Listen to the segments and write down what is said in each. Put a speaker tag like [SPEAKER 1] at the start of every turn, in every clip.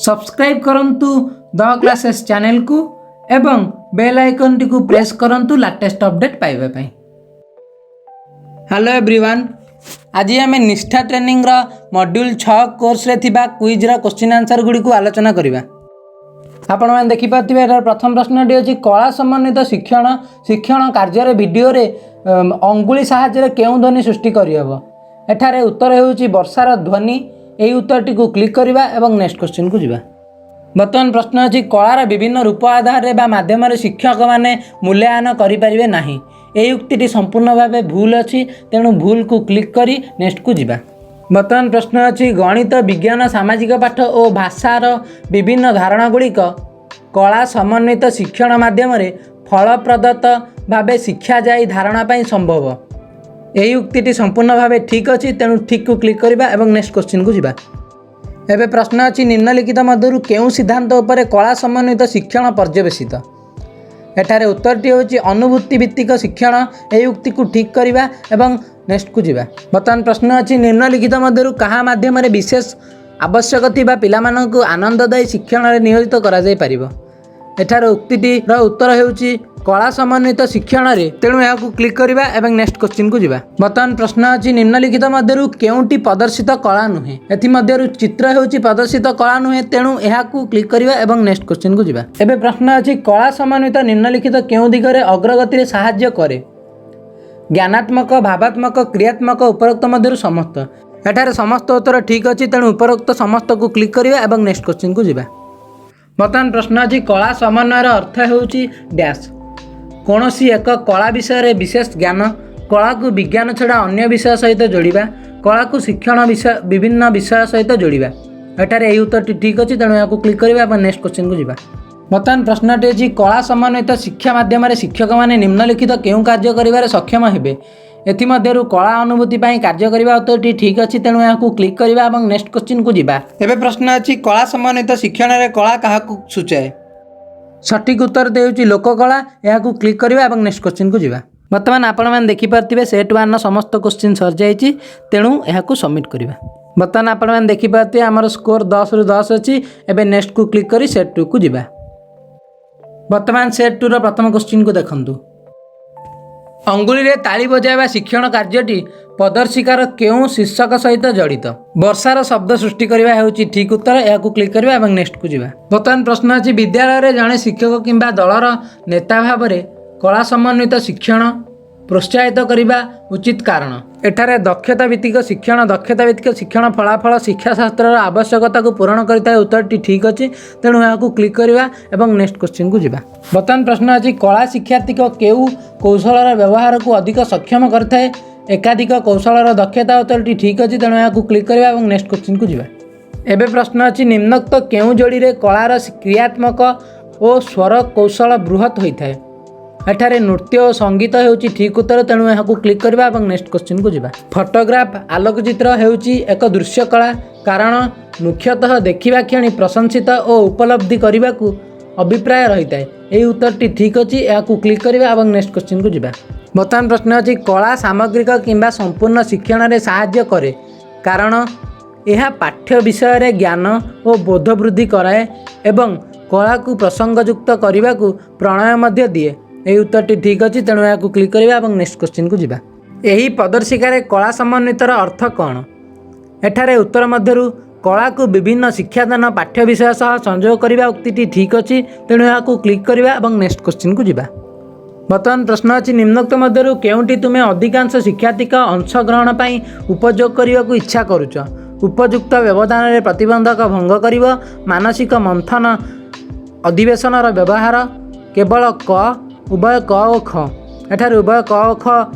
[SPEAKER 1] Subscribe କରନ୍ତୁ ଦ classes ଚ୍ୟାନେଲକୁ ଏବଂ ବେଲ୍ ଆଇକନ୍ଟିକୁ ପ୍ରେସ୍ କରନ୍ତୁ ଲାଟେଷ୍ଟ ଅପଡ଼େଟ୍ ପାଇବା ପାଇଁ। ହ୍ୟାଲୋ ଏଭ୍ରିୱାନ୍, ଆଜି ଆମେ ନିଷ୍ଠା ଟ୍ରେନିଂର ମଡ୍ୟୁଲ୍ 6 କୋର୍ସରେ ଥିବା କୁଇଜ୍ର କୋଶ୍ଚିନ୍ ଆନ୍ସର୍ ଗୁଡ଼ିକୁ ଆଲୋଚନା କରିବା। ଆପଣମାନେ ଦେଖିପାରୁଥିବେ, ଏଠାରେ ପ୍ରଥମ ପ୍ରଶ୍ନଟି ଅଛି, କଳା ସମନ୍ୱିତ ଶିକ୍ଷଣ ଶିକ୍ଷଣ କାର୍ଯ୍ୟରେ ଭିଡ଼ିଓରେ ଅଙ୍ଗୁଳି ସାହାଯ୍ୟରେ କେଉଁ ଧ୍ୱନି ସୃଷ୍ଟି କରିହେବ? ଏଠାରେ ଉତ୍ତର ହେଉଛି ବର୍ଷାର ଧ୍ୱନି। ଏହି ଉତ୍ତରଟିକୁ କ୍ଲିକ୍ କରିବା ଏବଂ ନେକ୍ସଟ କ୍ୱେଶ୍ଚିନ୍କୁ ଯିବା। ବର୍ତ୍ତମାନ ପ୍ରଶ୍ନ ଅଛି, କଳାର ବିଭିନ୍ନ ରୂପ ଆଧାରରେ ବା ମାଧ୍ୟମରେ ଶିକ୍ଷକମାନେ ମୂଲ୍ୟାୟନ କରିପାରିବେ ନାହିଁ। ଏହି ଉକ୍ତିଟି ସମ୍ପୂର୍ଣ୍ଣ ଭାବେ ଭୁଲ ଅଛି, ତେଣୁ ଭୁଲକୁ କ୍ଲିକ୍ କରି ନେକ୍ସଟକୁ ଯିବା। ବର୍ତ୍ତମାନ ପ୍ରଶ୍ନ ଅଛି, ଗଣିତ, ବିଜ୍ଞାନ, ସାମାଜିକ ପାଠ ଓ ଭାଷାର ବିଭିନ୍ନ ଧାରଣା ଗୁଡ଼ିକ କଳା ସମନ୍ୱିତ ଶିକ୍ଷଣ ମାଧ୍ୟମରେ ଫଳପ୍ରଦତ ଭାବେ ଶିକ୍ଷାଯାଇ ଧାରଣା ପାଇଁ ସମ୍ଭବ। ଏହି ଉକ୍ତିଟି ସମ୍ପୂର୍ଣ୍ଣ ଭାବେ ଠିକ୍ ଅଛି, ତେଣୁ ଠିକ୍କୁ କ୍ଲିକ୍ କରିବା ଏବଂ ନେକ୍ସଟ କ୍ୱେଶ୍ଚିନ୍କୁ ଯିବା। ଏବେ ପ୍ରଶ୍ନ ଅଛି, ନିମ୍ନଲିଖିତ ମଧ୍ୟରୁ କେଉଁ ସିଦ୍ଧାନ୍ତ ଉପରେ କଳା ସମନ୍ୱିତ ଶିକ୍ଷଣ ପର୍ଯ୍ୟବେସିତ? ଏଠାରେ ଉତ୍ତରଟି ହେଉଛି ଅନୁଭୂତି ଭିତ୍ତିକ ଶିକ୍ଷଣ। ଏହି ଉକ୍ତିକୁ ଠିକ୍ କରିବା ଏବଂ ନେକ୍ସଟକୁ ଯିବା। ବର୍ତ୍ତମାନ ପ୍ରଶ୍ନ ଅଛି, ନିମ୍ନଲିଖିତ ମଧ୍ୟରୁ କାହା ମାଧ୍ୟମରେ ବିଶେଷ ଆବଶ୍ୟକ ଥିବା ପିଲାମାନଙ୍କୁ ଆନନ୍ଦଦାୟୀ ଶିକ୍ଷଣରେ ନିୟୋଜିତ କରାଯାଇପାରିବ? ଏଠାରେ ଉକ୍ତିଟିର ଉତ୍ତର ହେଉଛି କଳା ସମନ୍ୱିତ ଶିକ୍ଷଣରେ, ତେଣୁ ଏହାକୁ କ୍ଲିକ୍ କରିବା ଏବଂ ନେକ୍ସଟ କ୍ୱେଶ୍ଚିନ୍କୁ ଯିବା। ବର୍ତ୍ତମାନ ପ୍ରଶ୍ନ ଅଛି, ନିମ୍ନଲିଖିତ ମଧ୍ୟରୁ କେଉଁଟି ପ୍ରଦର୍ଶିତ କଳା ନୁହେଁ? ଏଥିମଧ୍ୟରୁ ଚିତ୍ର ହେଉଛି ପ୍ରଦର୍ଶିତ କଳା ନୁହେଁ, ତେଣୁ ଏହାକୁ କ୍ଲିକ୍ କରିବା ଏବଂ ନେକ୍ସଟ କ୍ୱେଶ୍ଚିନ୍କୁ ଯିବା। ଏବେ ପ୍ରଶ୍ନ ଅଛି, କଳା ସମନ୍ୱିତ ନିମ୍ନଲିଖିତ କେଉଁ ଦିଗରେ ଅଗ୍ରଗତିରେ ସାହାଯ୍ୟ କରେ? ଜ୍ଞାନାତ୍ମକ, ଭାବାତ୍ମକ, କ୍ରିୟାତ୍ମକ, ଉପରୋକ୍ତ ମଧ୍ୟରୁ ସମସ୍ତ। ଏଠାରେ ସମସ୍ତ ଉତ୍ତର ଠିକ୍ ଅଛି, ତେଣୁ ଉପରୋକ୍ତ ସମସ୍ତକୁ କ୍ଲିକ୍ କରିବା ଏବଂ ନେକ୍ସଟ କ୍ୱେଶ୍ଚିନ୍କୁ ଯିବା। ବର୍ତ୍ତମାନ ପ୍ରଶ୍ନ ଅଛି, କଳା ସମନ୍ୱୟର ଅର୍ଥ ହେଉଛି ଡ୍ୟାସ୍। କୌଣସି ଏକ କଳା ବିଷୟରେ ବିଶେଷ ଜ୍ଞାନ, କଳାକୁ ବିଜ୍ଞାନ ଛଡ଼ା ଅନ୍ୟ ବିଷୟ ସହିତ ଯୋଡ଼ିବା, କଳାକୁ ଶିକ୍ଷଣ ବିଷୟ ବିଭିନ୍ନ ବିଷୟ ସହିତ ଯୋଡ଼ିବା। ଏଠାରେ ଏହି ଉତ୍ତରଟି ଠିକ୍ ଅଛି, ତେଣୁ ଏହାକୁ କ୍ଲିକ୍ କରିବା ଏବଂ ନେକ୍ସଟ କ୍ୱେଶ୍ଚିନ୍କୁ ଯିବା। ବର୍ତ୍ତମାନ ପ୍ରଶ୍ନଟି ଅଛି, କଳା ସମନ୍ୱିତ ଶିକ୍ଷା ମାଧ୍ୟମରେ ଶିକ୍ଷକମାନେ ନିମ୍ନଲିଖିତ କେଉଁ କାର୍ଯ୍ୟ କରିବାରେ ସକ୍ଷମ ହେବେ? ଏଥିମଧ୍ୟରୁ କଳା ଅନୁଭୂତି ପାଇଁ କାର୍ଯ୍ୟ କରିବା ଉତ୍ତରଟି ଠିକ୍ ଅଛି, ତେଣୁ ଏହାକୁ କ୍ଲିକ୍ କରିବା ଏବଂ ନେକ୍ସଟ କ୍ୱେଶ୍ଚିନ୍କୁ ଯିବା। ଏବେ ପ୍ରଶ୍ନ ଅଛି, କଳା ସମନ୍ୱିତ ଶିକ୍ଷଣରେ କଳା କାହାକୁ ସୂଚାଏ? ସଠିକ୍ ଉତ୍ତର ହେଉଛି ଲୋକକଳା। ଏହାକୁ କ୍ଲିକ୍ କରିବା ଏବଂ ନେକ୍ସଟ କ୍ୱେଶ୍ଚିନ୍କୁ ଯିବା। ବର୍ତ୍ତମାନ ଆପଣମାନେ ଦେଖିପାରୁଥିବେ, ସେଟ୍ 1ର ସମସ୍ତ କ୍ୱେଶ୍ଚିନ୍ ସରିଯାଇଛି, ତେଣୁ ଏହାକୁ ସବମିଟ୍ କରିବା। ବର୍ତ୍ତମାନ ଆପଣମାନେ ଦେଖିପାରୁଥିବେ, ଆମର ସ୍କୋର 10ରୁ 10 ଅଛି। ଏବେ ନେକ୍ସଟକୁ କ୍ଲିକ୍ କରି ସେଟ୍ 2କୁ ଯିବା। ବର୍ତ୍ତମାନ ସେଟ୍ 2ର ପ୍ରଥମ କ୍ୱେଶ୍ଚିନ୍କୁ ଦେଖନ୍ତୁ। ଅଙ୍ଗୁଳିରେ ତାଳି ବଜାଇବା ଶିକ୍ଷଣ କାର୍ଯ୍ୟଟି ପ୍ରଦର୍ଶିକାର କେଉଁ ଶୀର୍ଷକ ସହିତ ଜଡ଼ିତ? ବର୍ଷାର ଶବ୍ଦ ସୃଷ୍ଟି କରିବା ହେଉଛି ଠିକ୍ ଉତ୍ତର। ଏହାକୁ କ୍ଲିକ୍ କରିବା ଏବଂ ନେକ୍ସଟକୁ ଯିବା। ବର୍ତ୍ତମାନ ପ୍ରଶ୍ନ ଅଛି, ବିଦ୍ୟାଳୟରେ ଜଣେ ଶିକ୍ଷକ କିମ୍ବା ଦଳର ନେତା ଭାବରେ କଳା ସମନ୍ୱିତ ଶିକ୍ଷଣ ପ୍ରୋତ୍ସାହିତ କରିବା ଉଚିତ, କାରଣ? ଏଠାରେ ଦକ୍ଷତା ଭିତ୍ତିକ ଶିକ୍ଷଣ। ଦକ୍ଷତା ଭିତ୍ତିକ ଶିକ୍ଷଣ ଫଳାଫଳ ଶିକ୍ଷାଶାସ୍ତ୍ରର ଆବଶ୍ୟକତାକୁ ପୂରଣ କରିଥାଏ। ଉତ୍ତରଟି ଠିକ୍ ଅଛି, ତେଣୁ ଏହାକୁ କ୍ଲିକ୍ କରିବା ଏବଂ ନେକ୍ସଟ କ୍ୱେଶ୍ଚିନ୍କୁ ଯିବା। ବର୍ତ୍ତମାନ ପ୍ରଶ୍ନ ଅଛି, କଳା ଶିକ୍ଷାର୍ଥୀଙ୍କ କେଉଁ କୌଶଳର ବ୍ୟବହାରକୁ ଅଧିକ ସକ୍ଷମ କରିଥାଏ? ଏକାଧିକ କୌଶଳର ଦକ୍ଷତା ଉତ୍ତରଟି ଠିକ୍ ଅଛି, ତେଣୁ ଏହାକୁ କ୍ଲିକ୍ କରିବା ଏବଂ ନେକ୍ସଟ କ୍ୱେଶ୍ଚିନ୍କୁ ଯିବା। ଏବେ ପ୍ରଶ୍ନ ଅଛି, ନିମ୍ନୋକ୍ତ କେଉଁ ଯୋଡ଼ିରେ କଳାର କ୍ରିୟାତ୍ମକ ଓ ସ୍ୱର କୌଶଳ ବୃହତ୍ ହୋଇଥାଏ? ଏଠାରେ ନୃତ୍ୟ ଓ ସଙ୍ଗୀତ ହେଉଛି ଠିକ୍ ଉତ୍ତର, ତେଣୁ ଏହାକୁ କ୍ଲିକ୍ କରିବା ଏବଂ ନେକ୍ସଟ କ୍ୱେଶ୍ଚିନ୍କୁ ଯିବା। ଫଟୋଗ୍ରାଫ ଆଲୋକଚିତ୍ର ହେଉଛି ଏକ ଦୃଶ୍ୟ କଳା, କାରଣ ମୁଖ୍ୟତଃ ଦେଖିବା କ୍ଷଣି ପ୍ରଶଂସିତ ଓ ଉପଲବ୍ଧି କରିବାକୁ ଅଭିପ୍ରାୟ ରହିଥାଏ। ଏହି ଉତ୍ତରଟି ଠିକ୍ ଅଛି। ଏହାକୁ କ୍ଲିକ୍ କରିବା ଏବଂ ନେକ୍ସଟ କ୍ୱେଶ୍ଚିନ୍କୁ ଯିବା। ବର୍ତ୍ତମାନ ପ୍ରଶ୍ନ ଅଛି, କଳା ସାମଗ୍ରିକ କିମ୍ବା ସମ୍ପୂର୍ଣ୍ଣ ଶିକ୍ଷଣରେ ସାହାଯ୍ୟ କରେ, କାରଣ? ଏହା ପାଠ୍ୟ ବିଷୟରେ ଜ୍ଞାନ ଓ ବୋଧ ବୃଦ୍ଧି କରାଏ ଏବଂ କଳାକୁ ପ୍ରସଙ୍ଗଯୁକ୍ତ କରିବାକୁ ପ୍ରମେୟ ମଧ୍ୟ ଦିଏ। ଏହି ଉତ୍ତରଟି ଠିକ୍ ଅଛି, ତେଣୁ ଏହାକୁ କ୍ଲିକ୍ କରିବା ଏବଂ ନେକ୍ସଟ କ୍ୱେଶ୍ଚିନ୍କୁ ଯିବା। ଏହି ପ୍ରଦର୍ଶିକାରେ କଳା ସମନ୍ୱିତର ଅର୍ଥ କ'ଣ? ଏଠାରେ ଉତ୍ତର ମଧ୍ୟରୁ କଳାକୁ ବିଭିନ୍ନ ଶିକ୍ଷାଦାନ ପାଠ୍ୟ ବିଷୟ ସହ ସଂଯୋଗ କରିବା ଉକ୍ତିଟି ଠିକ୍ ଅଛି, ତେଣୁ ଏହାକୁ କ୍ଲିକ୍ କରିବା ଏବଂ ନେକ୍ସଟ କ୍ୱେଶ୍ଚିନ୍କୁ ଯିବା। ବର୍ତ୍ତମାନ ପ୍ରଶ୍ନ ଅଛି, ନିମ୍ନୋକ୍ତ ମଧ୍ୟରୁ କେଉଁଟି ତୁମେ ଅଧିକାଂଶ ଶିକ୍ଷାର୍ଥୀଙ୍କ ଅଂଶଗ୍ରହଣ ପାଇଁ ଉପଯୋଗ କରିବାକୁ ଇଚ୍ଛା କରୁଛ? ଉପଯୁକ୍ତ ବ୍ୟବଧାନରେ ପ୍ରତିବନ୍ଧକ ଭଙ୍ଗ କରିବ, ମାନସିକ ମନ୍ଥନ ଅଧିବେଶନର ବ୍ୟବହାର, କେବଳ କ, ଉଭୟ କ ଓ ଖ। ଏଠାରେ ଉଭୟ କ ଓ ଖ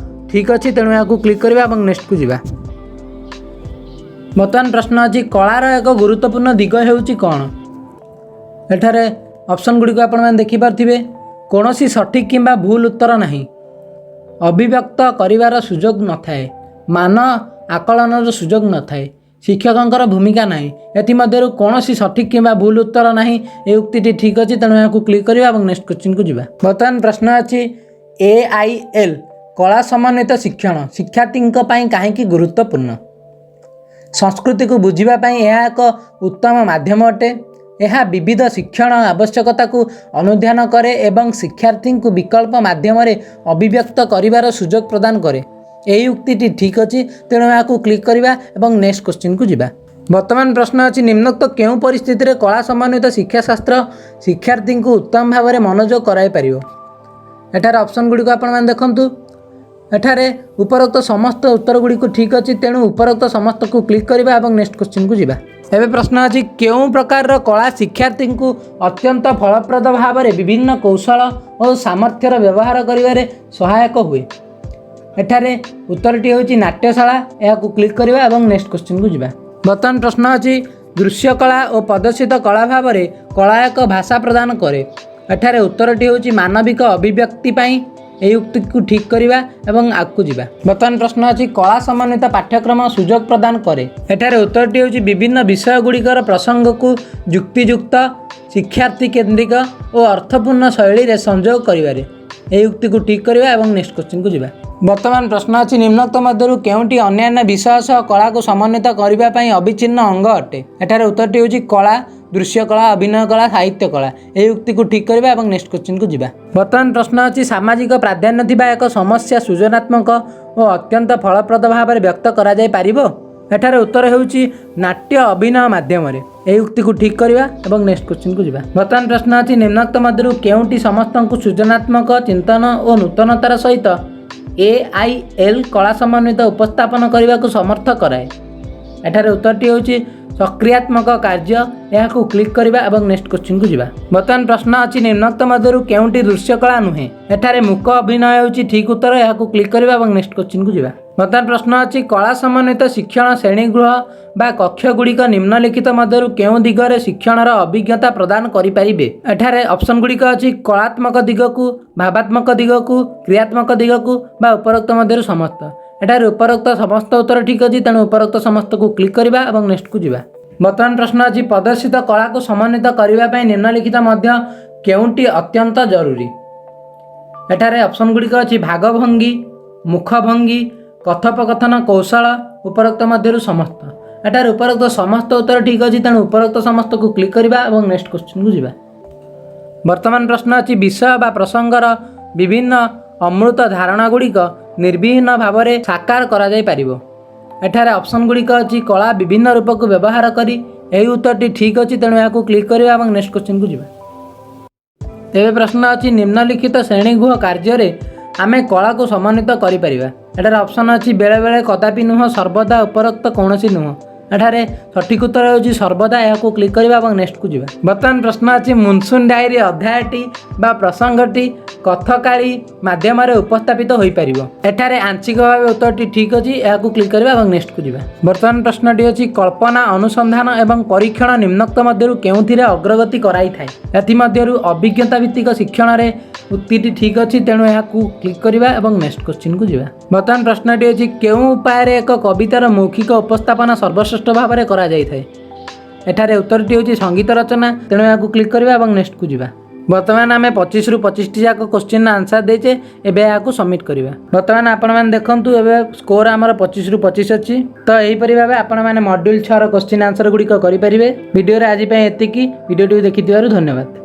[SPEAKER 1] ଠିକ୍ ଅଛି, ତେଣୁ ଏହାକୁ କ୍ଲିକ୍ କରିବା ଏବଂ ନେକ୍ସଟକୁ ଯିବା। ବର୍ତ୍ତମାନ ପ୍ରଶ୍ନ ଅଛି, କଳାର ଏକ ଗୁରୁତ୍ୱପୂର୍ଣ୍ଣ ଦିଗ ହେଉଛି କ'ଣ? ଏଠାରେ ଅପସନ୍ ଗୁଡ଼ିକୁ ଆପଣମାନେ ଦେଖିପାରୁଥିବେ। କୌଣସି ସଠିକ୍ କିମ୍ବା ଭୁଲ ଉତ୍ତର ନାହିଁ, ଅଭିବ୍ୟକ୍ତ କରିବାର ସୁଯୋଗ ନଥାଏ, ମାନ ଆକଳନର ସୁଯୋଗ ନଥାଏ, ଶିକ୍ଷକଙ୍କର ଭୂମିକା ନାହିଁ। ଏଥିମଧ୍ୟରୁ କୌଣସି ସଠିକ୍ କିମ୍ବା ଭୁଲ ଉତ୍ତର ନାହିଁ, ଏହି ଉକ୍ତିଟି ଠିକ୍ ଅଛି, ତେଣୁ ଏହାକୁ କ୍ଲିକ୍ କରିବା ଏବଂ ନେକ୍ସଟ କ୍ୱେଶ୍ଚିନ୍କୁ ଯିବା। ବର୍ତ୍ତମାନ ପ୍ରଶ୍ନ ଅଛି, AIL କଳା ସମନ୍ୱିତ ଶିକ୍ଷଣ ଶିକ୍ଷାର୍ଥୀଙ୍କ ପାଇଁ କାହିଁକି ଗୁରୁତ୍ୱପୂର୍ଣ୍ଣ? ସଂସ୍କୃତିକୁ ବୁଝିବା ପାଇଁ ଏହା ଏକ ଉତ୍ତମ ମାଧ୍ୟମ ଅଟେ। ଏହା ବିବିଧ ଶିକ୍ଷଣ ଆବଶ୍ୟକତାକୁ ଅନୁଧ୍ୟାନ କରେ ଏବଂ ଶିକ୍ଷାର୍ଥୀଙ୍କୁ ବିକଳ୍ପ ମାଧ୍ୟମରେ ଅଭିବ୍ୟକ୍ତ କରିବାର ସୁଯୋଗ ପ୍ରଦାନ କରେ। ଏହି ଉକ୍ତିଟି ଠିକ୍ ଅଛି, ତେଣୁ ଏହାକୁ କ୍ଲିକ୍ କରିବା ଏବଂ ନେକ୍ସଟ କ୍ୱେଶ୍ଚିନ୍କୁ ଯିବା। ବର୍ତ୍ତମାନ ପ୍ରଶ୍ନ ଅଛି, ନିମ୍ନୋକ୍ତ କେଉଁ ପରିସ୍ଥିତିରେ କଳା ସମନ୍ୱିତ ଶିକ୍ଷାଶାସ୍ତ୍ର ଶିକ୍ଷାର୍ଥୀଙ୍କୁ ଉତ୍ତମ ଭାବରେ ମନୋଯୋଗ କରାଇପାରିବ? ଏଠାରେ ଅପସନ୍ ଗୁଡ଼ିକ ଆପଣମାନେ ଦେଖନ୍ତୁ। ଏଠାରେ ଉପରୋକ୍ତ ସମସ୍ତ ଉତ୍ତର ଗୁଡ଼ିକୁ ଠିକ୍ ଅଛି, ତେଣୁ ଉପରୋକ୍ତ ସମସ୍ତକୁ କ୍ଲିକ୍ କରିବା ଏବଂ ନେକ୍ସଟ କ୍ୱେଶ୍ଚିନ୍କୁ ଯିବା। ଏବେ ପ୍ରଶ୍ନ ଅଛି, କେଉଁ ପ୍ରକାରର କଳା ଶିକ୍ଷାର୍ଥୀଙ୍କୁ ଅତ୍ୟନ୍ତ ଫଳପ୍ରଦ ଭାବରେ ବିଭିନ୍ନ କୌଶଳ ଓ ସାମର୍ଥ୍ୟର ବ୍ୟବହାର କରିବାରେ ସହାୟକ ହୁଏ? ଏଠାରେ ଉତ୍ତରଟି ହେଉଛି ନାଟ୍ୟଶାଳା। ଏହାକୁ କ୍ଲିକ୍ କରିବା ଏବଂ ନେକ୍ସଟ କ୍ୱେଶ୍ଚିନ୍କୁ ଯିବା। ବର୍ତ୍ତମାନ ପ୍ରଶ୍ନ ଅଛି, ଦୃଶ୍ୟକଳା ଓ ପ୍ରଦର୍ଶିତ କଳା ଭାବରେ କଳା ଏକ ଭାଷା ପ୍ରଦାନ କରେ। ଏଠାରେ ଉତ୍ତରଟି ହେଉଛି ମାନବିକ ଅଭିବ୍ୟକ୍ତି ପାଇଁ। ଏହି ଉକ୍ତିକୁ ଠିକ୍ କରିବା ଏବଂ ଆଗକୁ ଯିବା। ବର୍ତ୍ତମାନ ପ୍ରଶ୍ନ ଅଛି, କଳା ସମନ୍ୱିତ ପାଠ୍ୟକ୍ରମ ସୁଯୋଗ ପ୍ରଦାନ କରେ। ଏଠାରେ ଉତ୍ତରଟି ହେଉଛି ବିଭିନ୍ନ ବିଷୟ ଗୁଡ଼ିକର ପ୍ରସଙ୍ଗକୁ ଯୁକ୍ତିଯୁକ୍ତ, ଶିକ୍ଷାର୍ଥୀ କେନ୍ଦ୍ରିକ ଓ ଅର୍ଥପୂର୍ଣ୍ଣ ଶୈଳୀରେ ସଂଯୋଗ କରିବାରେ। ଏହି ଉକ୍ତିକୁ ଠିକ୍ କରିବା ଏବଂ ନେକ୍ସଟ କ୍ୱେଶ୍ଚିନ୍କୁ ଯିବା। ବର୍ତ୍ତମାନ ପ୍ରଶ୍ନ ଅଛି, ନିମ୍ନୋକ୍ତ ମଧ୍ୟରୁ କେଉଁଟି ଅନ୍ୟାନ୍ୟ ବିଷୟ ସହ କଳାକୁ ସମନ୍ୱିତ କରିବା ପାଇଁ ଅବିଚ୍ଛିନ୍ନ ଅଙ୍ଗ ଅଟେ? ଏଠାରେ ଉତ୍ତରଟି ହେଉଛି କଳା, ଦୃଶ୍ୟକଳା, ଅଭିନୟ କଳା, ସାହିତ୍ୟ କଳା। ଏହି ଉକ୍ତିକୁ ଠିକ୍ କରିବା ଏବଂ ନେକ୍ସଟ କ୍ୱେଶ୍ଚିନ୍କୁ ଯିବା। ବର୍ତ୍ତମାନ ପ୍ରଶ୍ନ ଅଛି, ସାମାଜିକ ପ୍ରାଧାନ୍ୟ ଥିବା ଏକ ସମସ୍ୟା ସୃଜନାତ୍ମକ ଓ ଅତ୍ୟନ୍ତ ଫଳପ୍ରଦ ଭାବରେ ବ୍ୟକ୍ତ କରାଯାଇପାରିବ। ଏଠାରେ ଉତ୍ତର ହେଉଛି ନାଟ୍ୟ ଅଭିନୟ ମାଧ୍ୟମରେ। ଏହି ଉକ୍ତିକୁ ଠିକ୍ କରିବା ଏବଂ ନେକ୍ସଟ କ୍ୱେଶ୍ଚିନ୍କୁ ଯିବା। ବର୍ତ୍ତମାନ ପ୍ରଶ୍ନ ଅଛି, ନିମ୍ନୋକ୍ତ ମଧ୍ୟରୁ କେଉଁଟି ସମସ୍ତଙ୍କୁ ସୃଜନାତ୍ମକ ଚିନ୍ତନ ଓ ନୂତନତାର ସହିତ AIL କଳା ସମନ୍ୱିତ ଉପସ୍ଥାପନ କରିବାକୁ ସମର୍ଥ କରାଏ? ଏଠାରେ ଉତ୍ତରଟି ହେଉଛି ସକ୍ରିୟାତ୍ମକ କାର୍ଯ୍ୟ। ଏହାକୁ କ୍ଲିକ୍ କରିବା ଏବଂ ନେକ୍ସଟ କ୍ୱେଶ୍ଚିନ୍କୁ ଯିବା। ବର୍ତ୍ତମାନ ପ୍ରଶ୍ନ ଅଛି, ନିମ୍ନୋକ୍ତ ମଧ୍ୟରୁ କେଉଁଟି ଦୃଶ୍ୟକଳା ନୁହେଁ? ଏଠାରେ ମୂକ ଅଭିନୟ ହେଉଛି ଠିକ୍ ଉତ୍ତର। ଏହାକୁ କ୍ଲିକ୍ କରିବା ଏବଂ ନେକ୍ସଟ କ୍ୱେଶ୍ଚିନ୍କୁ ଯିବା। ବର୍ତ୍ତମାନ ପ୍ରଶ୍ନ ଅଛି, କଳା ସମନ୍ୱିତ ଶିକ୍ଷଣ ଶ୍ରେଣୀଗୃହ ବା କକ୍ଷଗୁଡ଼ିକ ନିମ୍ନଲିଖିତ ମଧ୍ୟରୁ କେଉଁ ଦିଗରେ ଶିକ୍ଷଣର ଅଭିଜ୍ଞତା ପ୍ରଦାନ କରିପାରିବେ? ଏଠାରେ ଅପସନ୍ ଗୁଡ଼ିକ ଅଛି କଳାତ୍ମକ ଦିଗକୁ, ଭାବାତ୍ମକ ଦିଗକୁ, କ୍ରିୟାତ୍ମକ ଦିଗକୁ ବା ଉପରୋକ୍ତ ମଧ୍ୟରୁ ସମସ୍ତ। ଏଠାରେ ଉପରୋକ୍ତ ସମସ୍ତ ଉତ୍ତର ଠିକ୍ ଅଛି, ତେଣୁ ଉପରୋକ୍ତ ସମସ୍ତକୁ କ୍ଲିକ୍ କରିବା ଏବଂ ନେକ୍ସଟକୁ ଯିବା। ବର୍ତ୍ତମାନ ପ୍ରଶ୍ନ ଅଛି, ପ୍ରଦର୍ଶିତ କଳାକୁ ସମନ୍ୱିତ କରିବା ପାଇଁ ନିମ୍ନଲିଖିତ ମଧ୍ୟ କେଉଁଟି ଅତ୍ୟନ୍ତ ଜରୁରୀ? ଏଠାରେ ଅପସନ୍ ଗୁଡ଼ିକ ଅଛି ଭାଗଭଙ୍ଗୀ, ମୁଖଭଙ୍ଗୀ, କଥୋପକଥନ କୌଶଳ, ଉପରୋକ୍ତ ମଧ୍ୟରୁ ସମସ୍ତ। ଏଠାରେ ଉପରୋକ୍ତ ସମସ୍ତ ଉତ୍ତର ଠିକ୍ ଅଛି, ତେଣୁ ଉପରୋକ୍ତ ସମସ୍ତକୁ କ୍ଲିକ୍ କରିବା ଏବଂ ନେକ୍ସଟ କ୍ୱେଶ୍ଚିନ୍କୁ ଯିବା। ବର୍ତ୍ତମାନ ପ୍ରଶ୍ନ ଅଛି, ବିଷୟ ବା ପ୍ରସଙ୍ଗର ବିଭିନ୍ନ ଅମୂର୍ତ୍ତ ଧାରଣା ଗୁଡ଼ିକ ନିର୍ବିଘ୍ନ ଭାବରେ ସାକାର କରାଯାଇପାରିବ। ଏଠାରେ ଅପସନ୍ ଗୁଡ଼ିକ ଅଛି କଳା ବିଭିନ୍ନ ରୂପକୁ ବ୍ୟବହାର କରି। ଏହି ଉତ୍ତରଟି ଠିକ୍ ଅଛି, ତେଣୁ ଏହାକୁ କ୍ଲିକ୍ କରିବା ଏବଂ ନେକ୍ସଟ କ୍ୱେଶ୍ଚିନ୍କୁ ଯିବା। ତେବେ ପ୍ରଶ୍ନ ଅଛି, ନିମ୍ନଲିଖିତ ଶ୍ରେଣୀଗୃହ କାର୍ଯ୍ୟରେ ଆମେ କଳାକୁ ସମନ୍ୱିତ କରିପାରିବା। ଏଠାରେ ଅପସନ୍ ଅଛି ବେଳେବେଳେ, କଦାପି ନୁହଁ, ସର୍ବଦା, ଉପରୋକ୍ତ କୌଣସି ନୁହଁ। ଏଠାରେ ସଠିକ୍ ଉତ୍ତର ହେଉଛି ସର୍ବଦା। ଏହାକୁ କ୍ଲିକ୍ କରିବା ଏବଂ ନେକ୍ସଟକୁ ଯିବା। ବର୍ତ୍ତମାନ ପ୍ରଶ୍ନ ଅଛି, ମନସୁନ୍ ଡାଏରୀ ଅଧ୍ୟାୟଟି ବା ପ୍ରସଙ୍ଗଟି କଥକାଳୀ ମାଧ୍ୟମରେ ଉପସ୍ଥାପିତ ହୋଇପାରିବ। ଏଠାରେ ଆଂଶିକ ଭାବେ ଉତ୍ତରଟି ଠିକ୍ ଅଛି। ଏହାକୁ କ୍ଲିକ୍ କରିବା ଏବଂ ନେକ୍ସଟକୁ ଯିବା। ବର୍ତ୍ତମାନ ପ୍ରଶ୍ନଟି ଅଛି, କଳ୍ପନା, ଅନୁସନ୍ଧାନ ଏବଂ ପରୀକ୍ଷଣ ନିମ୍ନୋକ୍ତ ମଧ୍ୟରୁ କେଉଁଥିରେ ଅଗ୍ରଗତି କରାଇଥାଏ? ଏଥିମଧ୍ୟରୁ ଅଭିଜ୍ଞତା ଭିତ୍ତିକ ଶିକ୍ଷଣରେ ଉକ୍ତିଟି ଠିକ୍ ଅଛି, ତେଣୁ ଏହାକୁ କ୍ଲିକ୍ କରିବା ଏବଂ ନେକ୍ସଟ କ୍ୱେଶ୍ଚିନ୍କୁ ଯିବା। ବର୍ତ୍ତମାନ ପ୍ରଶ୍ନଟି ଅଛି, କେଉଁ ଉପାୟରେ ଏକ କବିତାର ମୌଖିକ ଉପସ୍ଥାପନା ସର୍ବଶ୍ରେଷ୍ଠ ଭାବରେ କରାଯାଇଥାଏ? ଏଠାରେ ଉତ୍ତରଟି ହେଉଛି ସଙ୍ଗୀତ ରଚନା, ତେଣୁ ଏହାକୁ କ୍ଲିକ୍ କରିବା ଏବଂ ନେକ୍ସଟକୁ ଯିବା। ବର୍ତ୍ତମାନ ଆମେ 25ରୁ 25ଟି ଯାକ କୋଶ୍ଚିନ୍ର ଆନ୍ସର୍ ଦେଇଛେ। ଏବେ ଏହାକୁ ସବମିଟ୍ କରିବା। ବର୍ତ୍ତମାନ ଆପଣମାନେ ଦେଖନ୍ତୁ, ଏବେ ସ୍କୋର ଆମର 25ରୁ 25 ଅଛି। ତ ଏହିପରି ଭାବେ ଆପଣମାନେ ମଡ୍ୟୁଲ୍ 6ର କୋଶ୍ଚିନ୍ ଆନ୍ସର୍ ଗୁଡ଼ିକ କରିପାରିବେ। ଭିଡ଼ିଓରେ ଆଜି ପାଇଁ ଏତିକି। ଭିଡ଼ିଓଟିକୁ ଦେଖିଥିବାରୁ ଧନ୍ୟବାଦ।